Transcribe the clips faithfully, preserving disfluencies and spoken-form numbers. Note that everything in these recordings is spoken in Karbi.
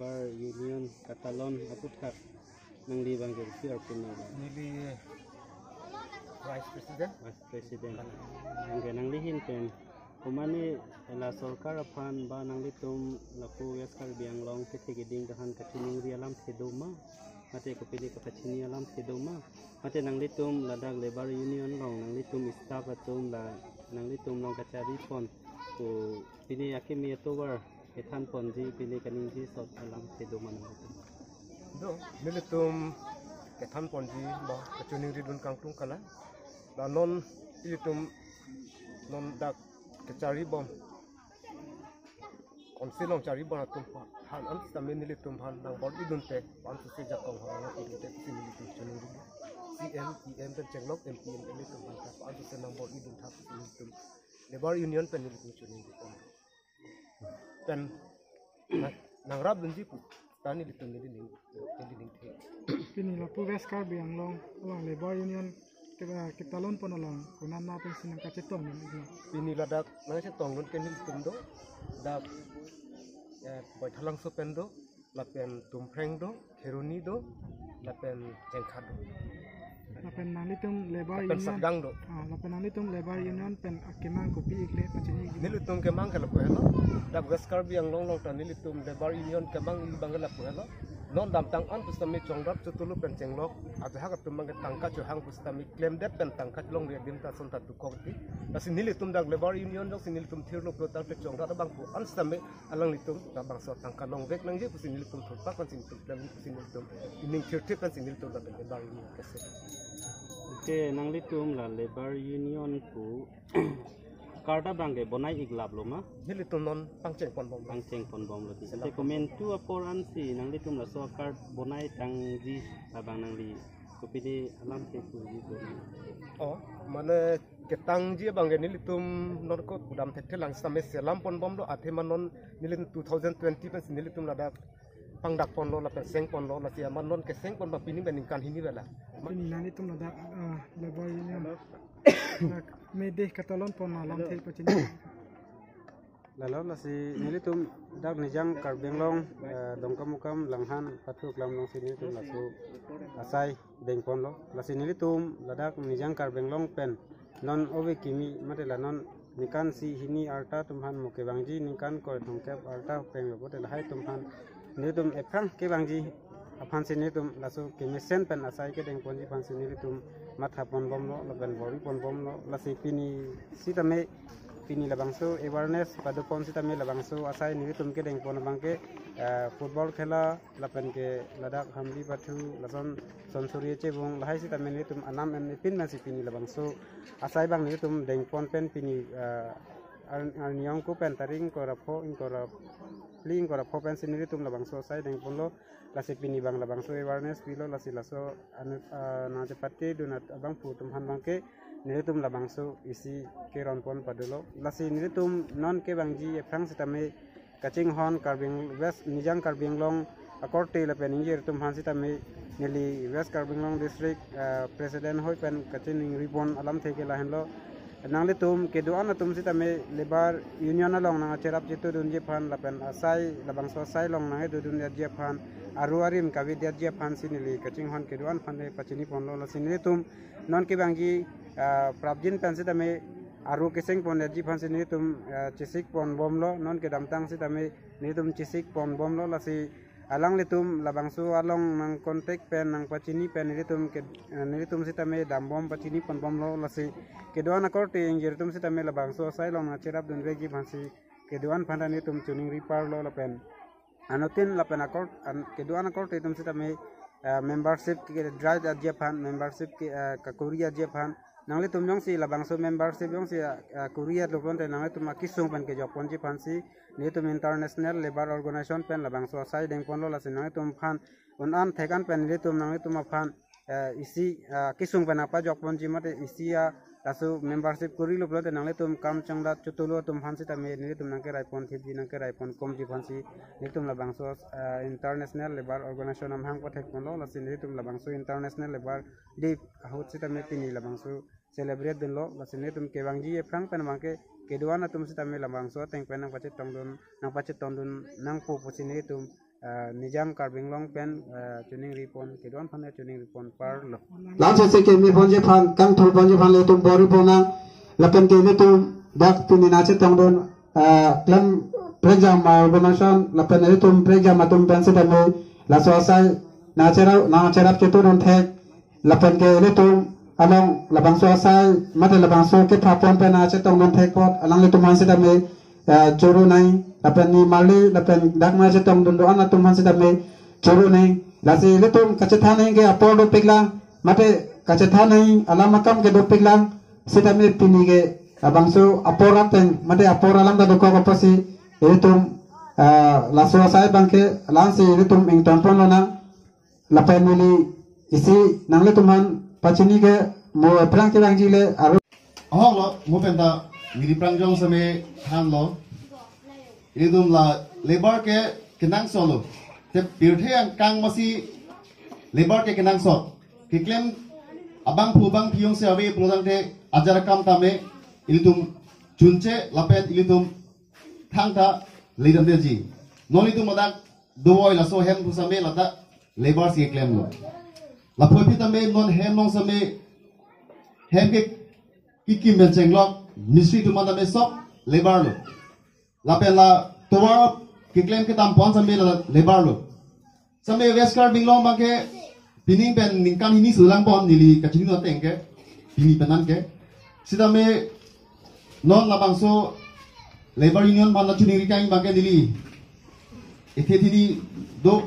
Labour Union Katalon aphuthak nangli abang ke kopi arpuna abang? Neli Vice President. Vice President. Abang ke nangli ahin pen, komatne la sorkar aphan ba nanglitum lapu West Karbi Anglong kethe keding aphan kachiningri alamthe do ma? Mate kopine kapachini alamthe do ma? Mate nanglitum ladak Labour Union along nanglitum staff atum la nanglitum along kachari pon, kopine akimi atovar kethan ponji, pine kaningje sot alamthe do ma nanglitum? Do, nelitum kethan ponji ba kachiningri dun kangtung kalang. La non ilitum non dak kachari bom, Council along chari bom atum aphan an sitame nelitum aphan nangbor-i dunte, an suse jakong horang idunte pusi nelitum chiningri. C M, E M pen chenglok M P, M L A atum aphan ta an suse nangbor-i dun tha pusi nelitum Labour Union pen nelitum chiningri. Pen na-, nangrap dunji pu ta nelitum neli ning, neli ningthe. Pini lapu West Karbi Anglong along Labour Union ke-, Katalon pon along konat na pensi nangkachetong nang iklo? Pini ladak nangchetong dun ke nelitum do, dak, eh, Baithalangso pen do, lapen Tumpreng do, Kheroni do, lapen Jengkha do. Lapen nanglitum Labour Lapen Union, Satgang do. Ah, lapen nanglitum Labour Union pen akemang kopi ikle pachini iklo? Nelitum kemang ke lapu helo. Dak West Karbi Anglong along ta nelitum Labour Union kemang ili abang ke lapu helo. Non damtang an pusitame chongrap chotulu pen chenglok ajahak atum abang ke tangka chohang pusitame klemdet pen tangka chelongri adim ta ason ta dukokji. Lasi nelitum dak Labour Union jongsi nelitum thirlo pulo tangte chongrap abang pu an sitame alanglitum labangso tangka longvek nangji pusi nelitum thurpak pensi nelitum klem pusi nelitum ining thirthip pensi nelitum lapen Labour Union kese. Oke, nanglitum la Labour Union pu card abang ke bonai iklap lo ma? Nelitum non pangcheng pon bom. Pangcheng pon bom lo di. Selam. Ante pon bom. Komantu apor ansi nanglitum laso card bonai tangji abang nangli kopine alamthe puji do? Oh, mane ketangji abang ke nelitum non ko pudam thekthe lang sitame selam pon bom lo, athema non nelitum two thousand twenty pensi nelitum ladak pangdak ponlo lapen seng ponlo, lasi amat non keseng pon abang pini pen ningkan hini bela. Pini nanglitum ladak, ah, Labour Union dak mede Katalon pon alamthe pachini. Lalo lasi nelitum dak Nijang Karbi Anglong, eh, Dongkamukam, Langhan, Pathu Klam alongsi nelitum laso asai dengponlo. Lasi nelitum ladak Nijang Karbi Anglong pen non ove kimi mate la non ningkan isi hini arta atum aphan mo kevangji, ningkan koi thomkep arta peng lo pote lahai atum aphan nelitum ephrang kevangji aphansi nelitum laso kemesen pen asai kedengponji aphansi nelitum matha pon bom lo lapen bor-i pon bom lo. Lasi pini sitame pini labangso awareness padopon sitame labangso asai nelitum kedengpon abang ke, eh, football khela lapen ke ladak Hamri Pathu lason Sonsuri Chebung lahai sitame nelitum anam em epin pensi pini labangso asai abang nelitum dengpon pen pini, eh, ar-, arni ingkoi pen tarik ingkoi ra pho, ingkoi ra phli, ingkoi ra pho pensi nelitum labangso asai dengponlo. Lasi pini abang labangso awareness pilo, lasi laso anu, ah, nangchepate dun abangphu atum aphan abang ke nelitum labangso isi keron pon padolo. Lasi nelitum non kevangji ephrang sitame kachinghon Karbi Ang-, West Nijang Karbi Anglong akorte lapen ingjir atum aphan sitame neli West Karbi Anglong District, ah, President ahoi pen kachiningri pon alamthe ke lahenlo. Nanglitum kedo-an atum sitame Labour Union along nangcherap chetudunji aphan lapen asai labangso asai along nangkedodun detji aphan, aru arim kave detji aphansi neli kachinghon kedo-an aphan pachini ponlo. Lasi nelitum non kevangji, ah, prapjin pen sitame aru keseng pon detji aphansi nelitum, ah, chesik pon bomlo, non kedamtang sitame nelitum chesik pon bomlo. Lasi alanglitum labangso along nang contact pen nangpachini pen nelitum ke, eh, nelitum sitame dambom pachini pon bomlo. Lasi kedo-an akorte ingjir atum sitame labangso asai along nangcherap dunvekji aphansi kedo-an aphan ta nelitum chiningri parlo lapen anuttin lapen akor an, kedo-an akorte atum sitame, eh, membership ke dry detji aphan, membership ke, eh, kakuri detji aphan, nanglitum jongsi labangso membership jongsi, ah, ah, kuri-etlo pulote nanglitum akesung pen kejok ponji aphansi nelitum International Labour Organization pen labangso asai dengponlo. Lasi nanglitum aphan un-an thek-an pen nelitum nanglitum aphan, eh, isi, ah, kesung pen nangpajok ponji mate isi, ah, laso membership kurilo pulote nanglitum kam chongdat chotulu atum aphan sitame nelitum nangkerai pon thipji, nangkerai pon komji aphansi nelitum labangso, ah, International Labour Organization amahang pathek ponlo. Lasi nelitum labangso International Labour Day ahut sitame pini labangso celebrate dunlo. Lasi nelitum kevangji ephrang pen abang ke kedo-an atum sitame labangso ateng pen nangpachetongdun, nangpachetongdun nangpo pusi nelitum ah, Nijang Karbi Anglong pen, ah, chiningri pon, kedo-an aphan chiningri pon parlo. Laso si keme ponji aphan, kangthur ponji aphan ilitum bor-i ponnang, lapen ke ilitum dak pini nangchetongdun, ah, klem prekjam, ah, organization, lapen ilitum prekjam atum pen sitame, laso asai nangcherap, nangcherap chetongdun thek, lapen ke ilitum along labangso asai, mate labangso kepha pon pen nangchetongdun thek apot, alanglitum aphan sitame, eh, choro nai, lapen nimarli, lapen dak nangchetongdun do-an atum aphan sitame choro nai. Lasi ilitum kachethan nai ke apor dopiklang, mate kachethan nai alam akam ke dopiklang, sitame pini ke labangso apor ateng, mate apor alam ta dokok apotsi, ilitum, eh, laso asai abangke, la-ansi ilitum ington pon lonang, lapen neli isi nanglitum aphan pachini ke mo aphrang kevangji le aro. Ahok lo, mo penta neli aphrang jong sitame thanlo. Ilitum la labour ke kenangsot lo. Te pirthe angkang masi labour ke kenangsot. Keklem abangphu abangphi jongsi ave pulotangte ajar akam tame ilitum chunche lapen ilitum thangta ledamdeji. Non ilitum ladak dovoi laso hem pu sitame ladak labour si klemlo. Lapu aphi tame non hem along sitame hem ke kikim pen chenglok mistri atum tame sob labour lo. Lapen la tovar keklem kedam pon sitame la labour lo. Sitame West Karbi Anglong abangke pining pen ningkan hini sulang pon neli kachinidun ateng ke, pini penan ke. Sitame non labangso Labour Union aphan nangchiningri kang abangke neli ethe thini do,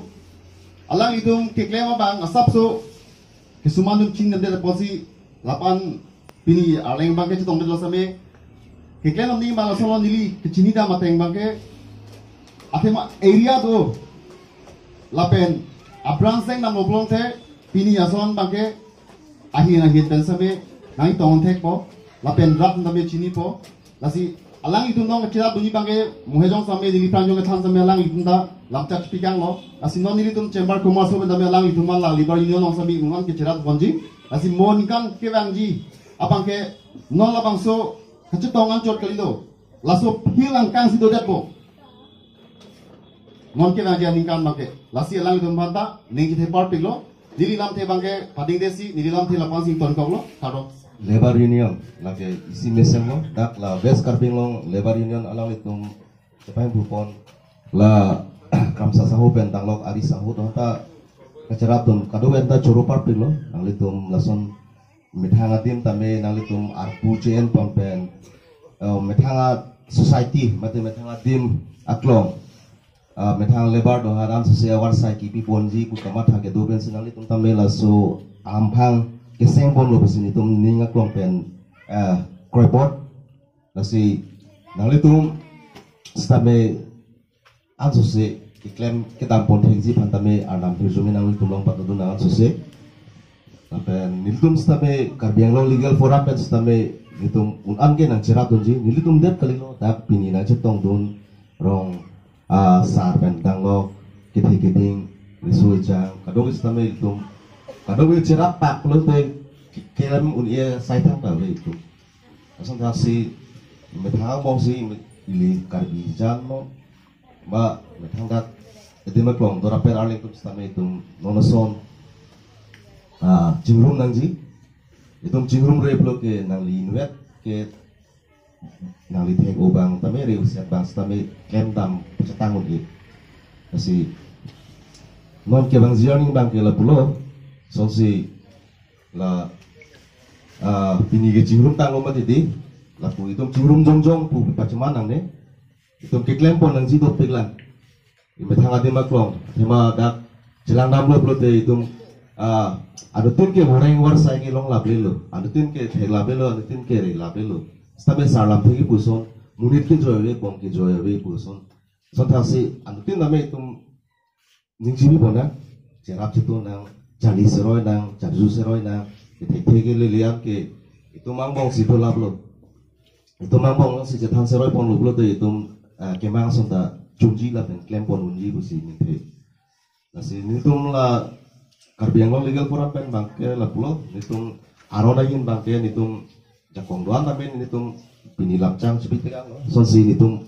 alanglitum keklem abang asapso kesuman atum chingdamdet apotsi lapu-an pini arleng abangke chetongdetlo sitame. Keklem aning abang ason neli kachinidam ateng abangke athema area do lapen a-branch seng namlo pulote pini ason abangke ahin ahin pen sitame nangtong thekpo lapen rat sitame chinipo. Lasi alanglitum along kacherapdunji abangke mohejong sitame neli aphrang jong kethan sitame alanglitum ta lamchak chepikanglo. Lasi non nelitum Chamber Commerce pen sitame alanglitum la Labour Union along sitame un-an kacherap ponji. Lasi mo ningkan kevangji abangke non labangso kachetong anchot kalilo. Laso aphi angkang si dodetpo. Non kevangji aningkan abangke. Lasi alanglitum aphanta ning chethe parpiklo. Neli lamthe abangke padingdesi, neli lamthe lapu-an si ingtonkoklo. Kardom. Labour Union lake isi mesenlo, dak la West Karbi Anglong Labour Union alanglitum chepahemphu pon la Kramsa sahu pen Danglok Ari sahu atum ta kacherapdun kadokave ta choro parpiklo. Nanglitum lason methang adim tame nanglitum arpu che-en pon pen, eh, methang a-society mate methang adim aklong, eh, methang labour do haran sose avarsai kipi ponji pu kamatha kedo pensi nanglitum tame laso amphang keseng ponlo pusi nelitum ning aklong pen, eh, kroipot. Lasi nanglitum sitame ansose keklem kedam pon thekji aphan tame arnam hirjume nanglitum along patudun nang ansose. Lapen nelitum sitame Karbi Anglong Legal Forum pen sitame nelitum un-an ke nangcherapdunji, nelitum det kalilo, dak pini nangchetongdun rong, ah, sar pen Danglok, kethe keding, riso ejang, kadokave sitame nelitum, kadokave cherap pak pulote ke-, keklem un-e asai thangta ave itum. Lason thaksi methang angbong si ili Karbi jan mo ba methang dak adim aklong doraper arleng atum sitame itum non ason, ah, chingrum nangji. Itum chingrumre pulo ke nangli inutvet ke nangli thek-o abang tame re usiat abang sitame klem dam pachetang un-e. Lasi non kevangji arni abangke lapulo, sonsi la, ah, pini ke chingrum tanglo mati di, lapu itum chingrum jongjong pu pacheman nangne, itum keklem pon nangji dopiklang. Imethang adim aklong, athema dak chelang damlo pulote itum, ah, anuttin ke voreng varsai kelong laplelo, anuttin ke thek laplelo, anuttin ke re laplelo. Sitame sar lamthe kipu ason, monit kejoi ave, bong kejoi ave pu ason. Lason thaksi anuttin tame itum ning chibi pon nang, cherap chetong nang, charli seroi nang, charju seroi nang, kethekthe ke lelean ke, itum angbong si dolaplo. Itum angbong si chethan seroi ponlo pulote itum, ah, kemang ason ta chunji lapen klem pon unji pusi ningthe. Lasi nelitum la Karbi Anglong Legal Forum pen abangke lapulo, nelitum aron ahin abangke nelitum jakong do-an tame nelitum pini lamchang chibi tekanglo. Sonsi nelitum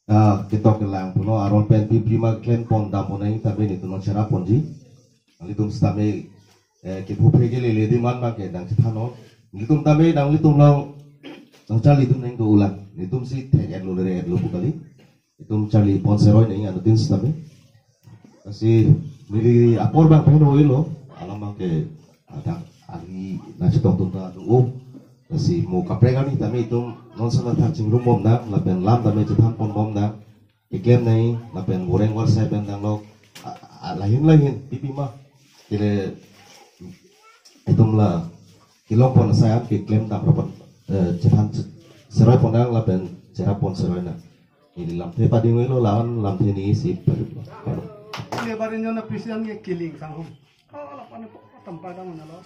ah, ketok kelang puno aron pen piprima klem pon dam pon nangji tame nelitum nangcherap ponji. Nelitum sitame, eh, kepuphe kelele demand abang ke nangchethan non. Nelitum tame nanglitum along nangcharli dun nangji do ulang. Nelitum si thek-etlo, lere-etlo pu kali. Itum charli pon seroi nangji anuttin sitame. Lasi neli apor abang pen oilo, alam abang ke adang ari nangchetong tun ta do. Lasi mo kaprek arni tame itum non sana thang chingrum bom nang, lapen lam tame chethan pon bom nang. Keklem nangji, lapen goreng warsai pen dang lok, a, a, lahin lahin, pipi ma. Kele itum la kelong pon asai an keklem dam ra pon, eh, chethan seroi pon nang lapen cherap pon seroi nang. Neli lamthe pading oilo, la-an lamthe neli si pading. Labour Union a president ke Killing Sanghum. Oh, lapu-an po tampa dam nalo.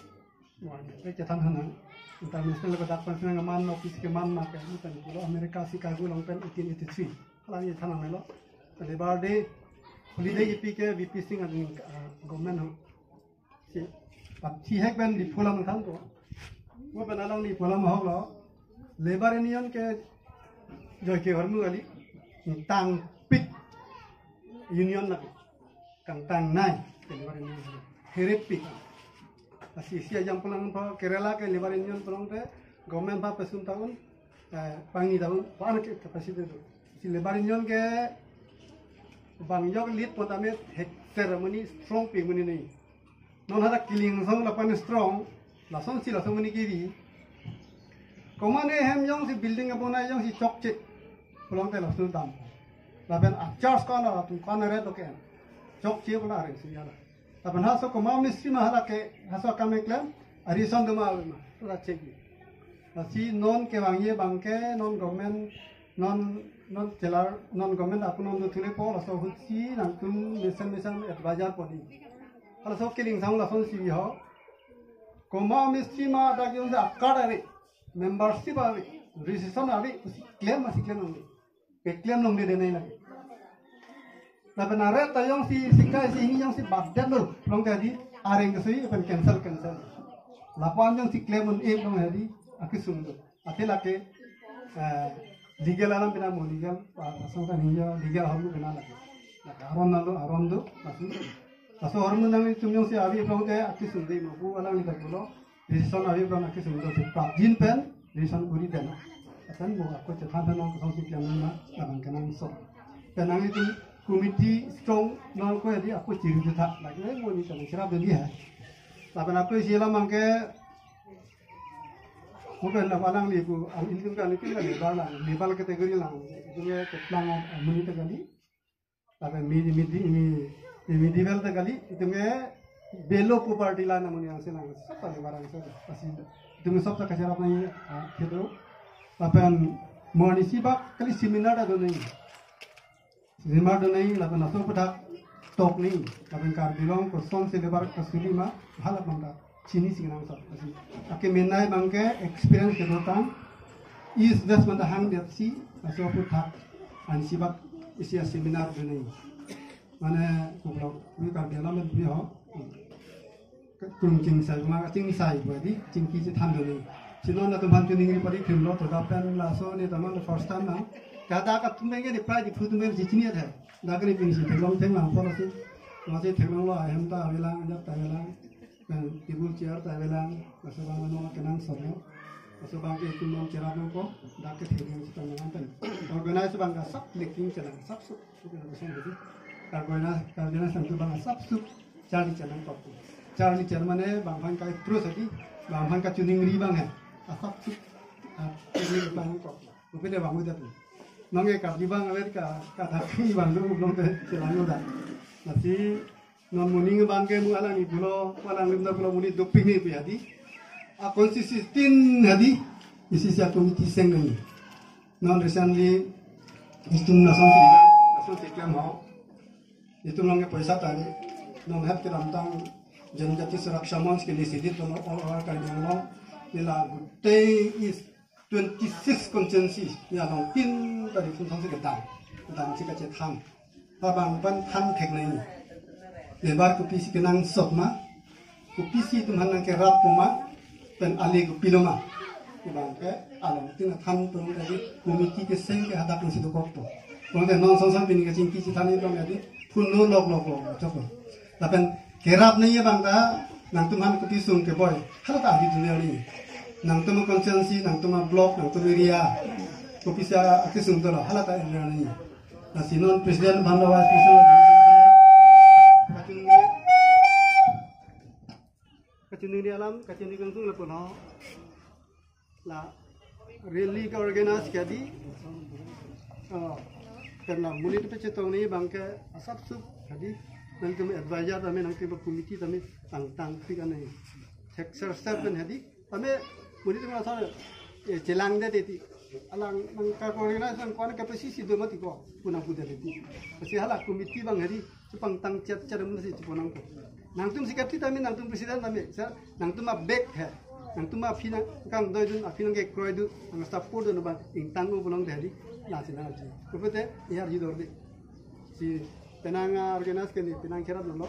Wan, eh, chethan hanang. International ko dak pen sinang man office keman ma ke, bukan pulo America Chicago along pen eighteen eighty-three. Hala neli than nanglo. Labour Day, holiday kipi ke V P Singh aning, ah, government ho. Si, pap si hek pen Diphu alam thangpo. Mo pen along Diphu alam ahok lo. Labour Union ke joike hormu kali. Tangpik union lake. Kangtang nai ke Labour Union. Herepik. Lasi isi ajang pulang pa Kerala ke Labour Union pulang te government pa pesum tahun, eh, pangni tahun, pa anak ke capacity tu. Si Labour Union ke bang jok lead pon tame hek sermoni strong pi muni ni. Non hadak Killing Sanghum lapu-an strong, lason si lason muni kivi. Komane hem jongsi building abonai jongsi chokche. Pulang te lason dam. Lapen a charge kon latum kon ret doken. Chokche pula are si jala. Lapen haso koma mistri ma hala ke, haso akam keklem, ari son doma ma, pura cheki. Lasi non kevangji abang ke, non government, non, non chelar, non government aku non do thule po, laso ahut si nangtum mesen mesen advisor pon ni. Halaso Killing Sanghum lason si ho. Koma mistri ma dak jongsi akar ari, membership ari, registration ari, si klem ma si klem nangji. Keklem longle de nai lake. Lapen aret ta jongsi sikai si hini jongsi badet lo, long ke di areng kesui pen cancel, cancel. Lapu-an jongsi klem un-e long ke di akesung do. Athe lake, eh, legal alam pina mo legal, ah, asong kan hinjo legal hormu pina lake. Lake aron nalo, aron do, laso. Laso hormu nanglitum jongsi avi long ke akesung de mo, pu alam ni tak pulo. Decision avi abang akesung do si prapjin pen, decision uri den. Asan mo ako chethan than nang kosong si klem ma, abang kenangsot. Pen nanglitum committee strong nang ko di ako chiri jutha. Lake mo ni kan cherap den di ha. Lapen ako isi alam abang ke, mo pen la palang ni ku, ang ilitum kan ilitum kan level lang, level category lang. Itum ke keplang, ah, muni ta kali. Lapen midi, midi, mi, mi, midi level ta kali, itum ke below poverty line amonit angse lang, sab ta level angse ta. Lasi itum ke sab ta kacherap nangji, ah, kedo. Lapen mo arnisi bak kali seminar ta do nangji. Seminar do nangji, lapen laso aputhak talk nangji. Lapen Karbi Anglong kosonsi level kasuli ma, hala abang ta chinisi kenangsot. Lasi akemenei abang ke experience kedotang, East West manta hang det si, laso aputhak ansi bak isi a seminar do nangji. Mane kublok, wi Karbi Anglong pen wi ho. Kung chingsai, ma chingsai, wi di, chingki chethan do nangji. Si non latum aphan chiningri padi krim lo, to dak pen laso ne tamang first time na. Kada ka tum ke ne prai di phu tum ke chini the. Dak ne pin si theklong theng lang pon si. Ma si theklong lo, ahem ta avelang, ajat ta avelang. Pen table chair ta avelang, laso abang ano kenangsot lo. Laso abang ke itum non cherap nangpo, dak ke theding si tong nang pen. Organize abang ka sab lacking chelang, sab suk, suk na kosong jadi. Organize, organize nangtum abang sab suk, charli chelang kok. Charli chelang mane abang aphan ka approach jadi, abang aphan kachiningri abang he. Asap suk, ah, chiningri abang kok. Upede abang udah tu. Nang e kap di abang awet ka, ka thak ni abang lu belum te chelang udah. Lasi non moning abang ke mo alang ni pulo, alang lim ta pulo muni doping ni pu jadi. A constitution jadi, isi sia committee seng ni. Non recently, itum lason si, lason si klem ho. Itum along ke poisa tani. Non het kedamtang Janjati Suraksha Manch ke ni sidit to all over Karbi Anglong. Nila gutei is twenty-six constituency ni along tin tari thum thang si kedam. Kedam si kachethan. Labang pen than thek nangji. Lebar kopisi kenangsot ma. Kopisi itum aphan nangkerap po ma. Pen ale kopilo ma. Labang ke along tin than pen tari committee keseng ke hadak nangsi dokok po. Pute non son son pini kachingki chethan ni tong adi. Phun lo lok lok lok chok lo. Lapen kerap nangji abang ta nangtum aphan kopi sung keboi. Hala ta adi dunia ni. Nangtum constituency, nangtum block, nangtum area. Kopi sa akesung dolo. Hala ta area ni. Lasi non president aphan lo vice president. Kachingki kachingki alam, kachingki kangsung lapu no. La rally ke organize kadi. Oh, karena muli tu pechetong ni abang ke asap sup kadi. Nangtum advisor tame, nangtum committee tame tang tang pi kan ni. Thek ser ser pen kadi. Tame muli tu masa eh, chelang de teti. Alang nangka organize nang kwan ke pesi si do mati ko. Punang puja teti. Pesi hala committee abang kadi. Chepangtang chat chat mesti cheponang ko. Nangtum secretary tame, nangtum president tame, sir, nangtum abek he. Nangtum aphi nangkangdoi dun, aphi nangkekroi dun, nang support dun abang ingtang ko pulang tadi. Lasi nangji. Kopete, iya ji dorde. Si penang ah, organize ke ni, penang kerap dolo.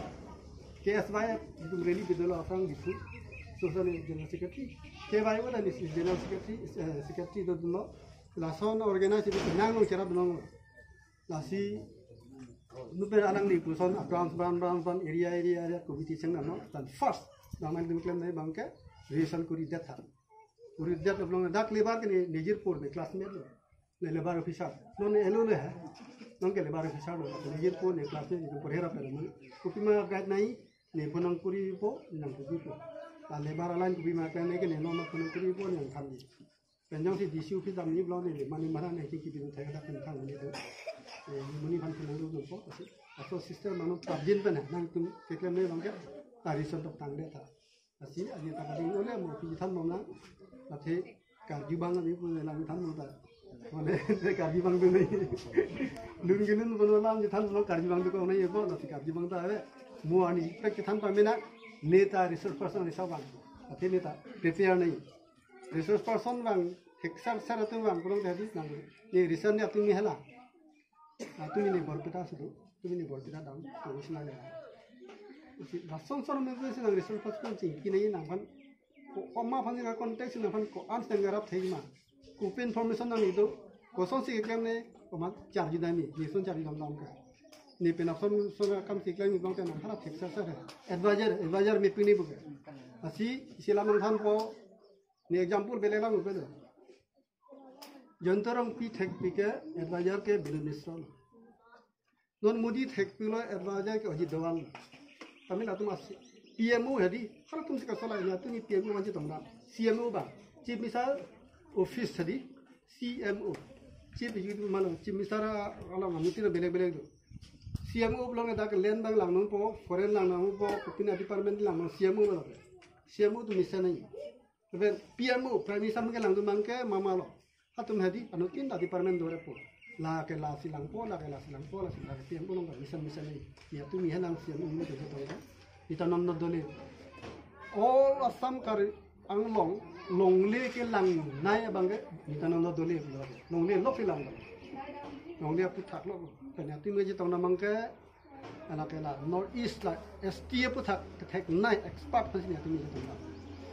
K S Y F, itum rally bidolo aphrang gitu. So, so ni general secretary. K Y O dan ni si general secretary, eh, secretary dolo. Lason organize itu penang nang kerap dolo. Lasi nupen alangli puson branch branch branch branch area area area committee cheng nang no. Dan first nang nangtum klem nai abang ke resign kori det tha. Kori det lo belong dak labour ke ne nejirpur ne classmate lo. Ne labour officer. Non ne elo le he. Non ke labour officer lo. Nejirpur ne classmate ne por hera pera mo. Kopima guide nai ne ponang koripo nang koripo. Ta labour align kopima guide nai ke ne non ponang koripo ne ang khan di. Penjong si D C office damji block ni mani mara ne ki kibi thai ka pen thang ni do. Eh, mani phan phan do do po, kasi. Aso system mano prabjin pen nangtum keklem ne abang ke. Tari son tok tang de tha. Asi ani ta kading ole mo pi than mong nang. Athe karju abang ni pu lang than mong ta. Mane karju abang tu ni. Lun gilun bono lam ji than mong karju abang tu ko nai ko, nasi karju abang ta ave. Mo ani pek than pamena. Ne ta resource person ni sa abang. Athe ne ta prepare nai. Resource person abang, thek ser ser atum abang, pulang tadi nang, ni resign ni atum ni hala. Atum ni Borpeta sudu, atum ni Borpeta dam, commissioner ya. Si lason son me si nang resource person chingki nai nangphan, ko oma aphan ka contact si nangphan ko-an si nang garap thai ma. Kopi information nang ido, koson si keklem ne, oma charge dam ni, ni son charge dam dam ka. Ni penap son son kam si keklem ni bang te nang harap thek ser ser. Advisor, advisor meet pi ni buke. Asi, isi lam nang than po, ni example bele lang pen. Jayanta Rongpi thekpi ke advisor ke Biren Mishra lo. Non Modi thekpi lo advisor ke Ajit Doval lo. Tame latum asi P M O hadi, halatum si kasola ini atum ni P M O manji tongda. C M O ba, Chief Minister Office hadi, C M O. Chief Executive malam, Chief Minister alam, amuti na belek belek do. C M O belong dak land abang lang nang po, foreign lang nang po, kopina department lang nang C M O belong. C M O tu mission nai. Lapen P M O, Prime Minister abang ke lang tu abang ke mama lo. Atum hadi, anuttin ta department do repo. La ke la si lang po, la ke la si lang po, la si la ke P M O long ka mission mission ni. Ya tu mi henang si anu mi tu tu tu. Nitananda Dole. All Assam Karbi Anglong, longle ke lang nai abang ke Nitananda Dole. Longle lo ke lang. Longle aputhak lo. Pen ya tu mi ji tong na abang ke Ala ke la North East la S T aputhak kethek nai expert phan si nelitum ni tong.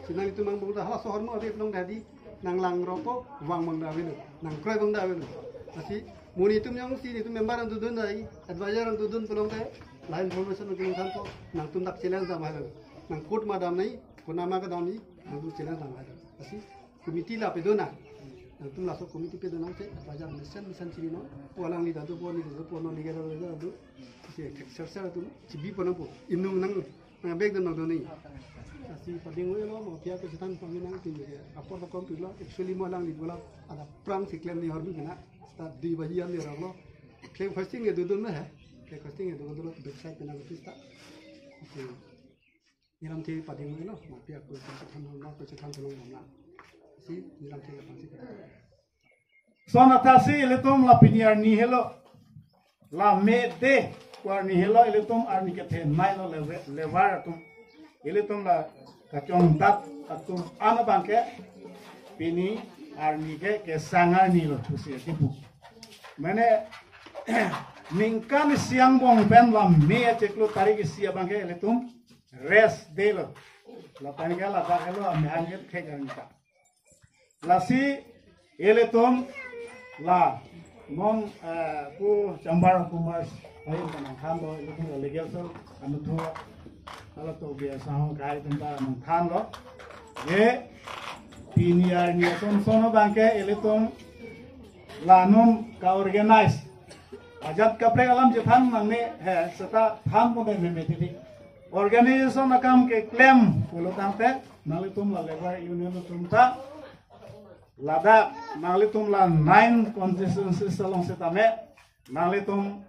Si nanglitum abang bongta halaso ahormu ave long tadi nang lang rokpo vang abang da avelo, nang kroi abang da avelo. Lasi mo nelitum jongsi nelitum member nangdodun dai, advisor nangdodun pulote la information nangdodun thanpo, nangtum dak challenge dam hai lo. Nang court ma dam nai, konat ma kedam nai, nangtum challenge dam hai lo. Lasi committee la pedona. Nangtum laso committee pedona te, advisor mission mission chiri no. Po alangli ta do po, ni ta do po, non ni ta do, ta do. Si thek ser ser atum chibi po nangpo. Inung nang, nang bag dan nang do ni. Lasi pading oi lo, mo pia kechethan pami nangtum ke. Apor lo kom pilo, actually mo alangli bola, ada aphrang si klem ni ahormu kena. Start dui baji an ni rong lo. Klem fasting ya dodun na he. Klem fasting ya dodun lo, backside kena office ta. Si Nilam the pading lo, ma pia ko chethan lo, ko chethan lo na. Si nilam the pang si. Lason athasi ilitum la pini arni helo. La me de ko arni helo, ilitum arni kethe nai lo lewe-, levar atum. Ilitum la kachongdat atum an abang ke pini arni ke kesang arni lo pusi kipu. Mane ningkan isi angbong pen la me achiklo tarik isi abang ke ilitum rest day lo. Lapen ke ladak helo amahang ke thek arni ta. Lasi ilitum la Non eh, pu Chamber of Commerce ahin ta nangthanlo, ilitum legal cell anuthu halatum biasa hong kai atum ta nangthanlo. Ye pini arni asonson abangke ilitum la non ka-organize ajat kaprek alam chethan nangne he seta thanponte meme titi. Organization akam keklem pulo tangte nanglitum la labor union atum ta ladak nanglitum la nine constituencies along setame nanglitum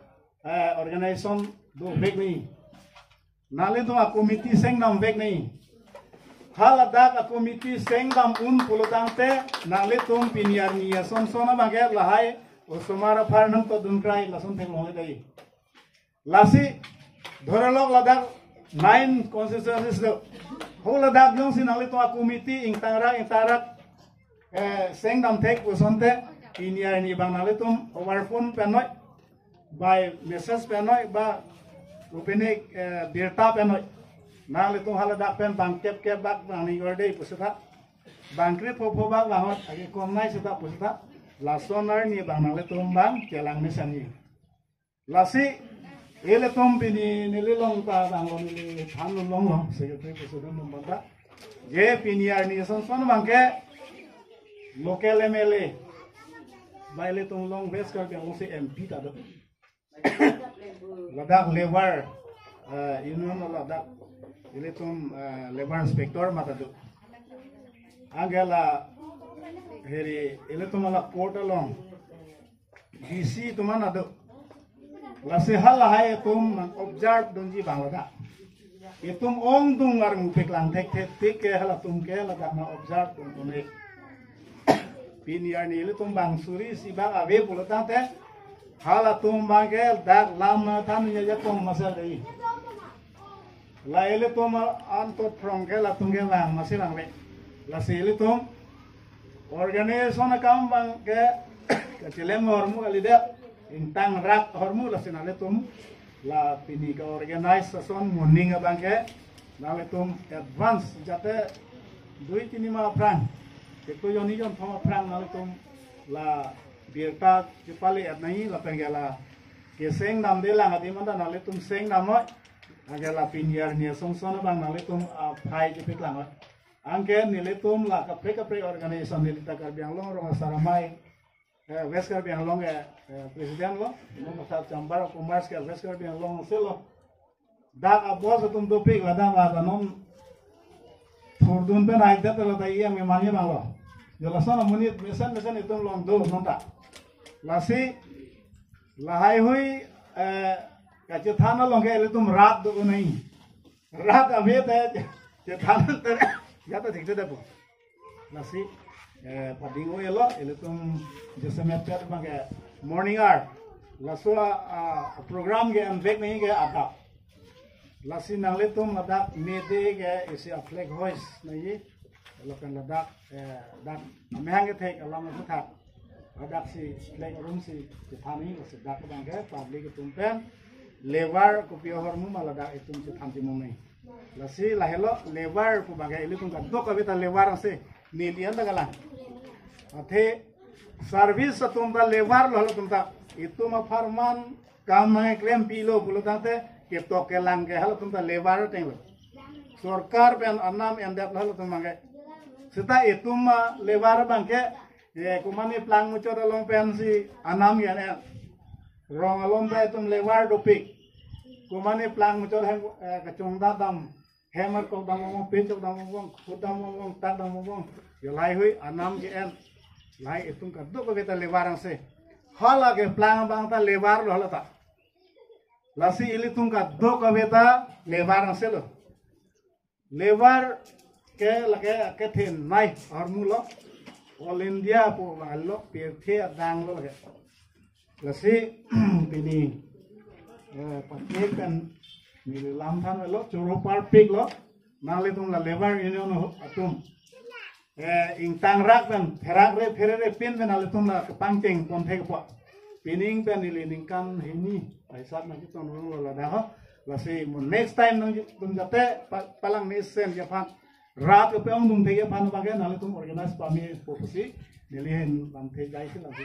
eh, organization dovek ni. Nanglitum a-committee sengdamvek ni. Haladak a-committee sengdam un pulo tangte nanglitum pini arni asonson abangke lahai osomar aphar nangtodun krai lason theklongle dei. Lasi dhorelok ladak nine constituencies do. Ho ladak jongsi nanglitum a-committee ingtangrak ingtangrak eh, sengdam thek pu asonte pini arni abang nanglitum over phone pen noi, by message pen noi, ba upene eh, birta pen noi. Nanglitum haladak pen bang kep kep bak bang ni gorde pusita. Bang kre pho pho bak bang ot agi komnai sita pusita. Lason arni abang nanglitum bang kelang mesan ni. Lasi ilitum pini neli long ta dang long neli than long long secretary president nung banta. Je pini arni asonson abangke local M L A. Ba ilitum long West Karbi Anglong si M P ta do. Ladak labor eh, union ladak ilitum eh, labor inspector mata do. Anke la heri ilitum la court along D C atum an ado. Lasi halahai atum nang observe dunji bang ladak. Itum ongdung armu peklang thekthek tik ke halatum ke ladak nang observe dun dun ik. Pini arni ilitum bang suri si bang ave pulo tangte halatum abangke dak lam nangthan ya jakong masal dei. La ilitum anto phrong ke latum ke bang masi lang le. Lasi ilitum organization akam abangke kachelem ahormu kalidet, ingtangrak ahormu lasi nanglitum la pini ka-organize ason moning abangke nanglitum advance jate dui tini ma aphrang, ketu jonni jonthom aphrang nanglitum la birta chepale at nai lapen ke la kesengdamde lang adim anta nanglitum sengdam noi. Anke la pini arni asonson abang nanglitum aphai chepeklang noi. Anke nelitum la kaprek kaprek organization neli ta Karbi Anglong Rong Asar Amei eh, West Karbi Anglong ke eh, president lo, non ta Chamber of Commerce ke West Karbi Anglong si lo. Dak a-boss atum dopik ladak la ta non thurdun pen ai det la ta iyang memang ye bang lo. Jo lason amonit mesen mesen itum long do non ta. Lasi lahai hui eh, kachethan along ke ilitum rat do nai. Rat ave te chethan te ya ta thik te po. Lasi eh, pading o elo ilitum jasemet pet abangke morning hour. Laso a, a program ke anvek nai ke adap. Lasi nanglitum ladak mede ke isi a-flag hoist nai. Lapen ladak eh, dak amehang kethek alam aputhak. Ladak si flag room si chethan nai, lasi dak abangke public atum pen labor kopi ahormu ma ladak itum chethan chimung nai. Lasi lahelo labor pu abangke ilitum kadokave ta labor angse neli anta kalang. Athe service atum ta labor lo halatum ta, itum apharman kam nangklempi lo pulo tangte ketok kelang ke halatum ta labor ateng lo. Sorkar pen anam endep lo halatum abangke. Seta itum ma labor abangke ye komane plang muchot along pensi anam yan en. Rong along ta itum labor dopik. Komane plang muchot hem eh, kachongdat dam, hem arkok dam bong, pechok dam bong, khut dam bong, tak dam bong. Yo lahai hui anam ke en. Lahai itum kadokave ta labor angse. Hala keplang abang ta labor lo hala ta. Lasi ilitum kadokave ta labor angse lo. Labor ke lake kethenei ahormu lo. All India pu abang lo, pirthe adang lo lake. Lasi pini eh, pakai kan neli lam than lo, choro parpik lo. Nanglitum la labor union atum eh, ingtangrak pen pherakre pherere pin pen nanglitum la kepangcheng pon thekpo. Pining pen neli ningkan hini aisat na kiton rong lo ladak ho. Lasi mo next time nangtum jate pa- palang mesen ke aphan rat kepe ongdung thek aphan abangke nanglitum organize pame po pusi Delhi hen lamthe jai si lamthe.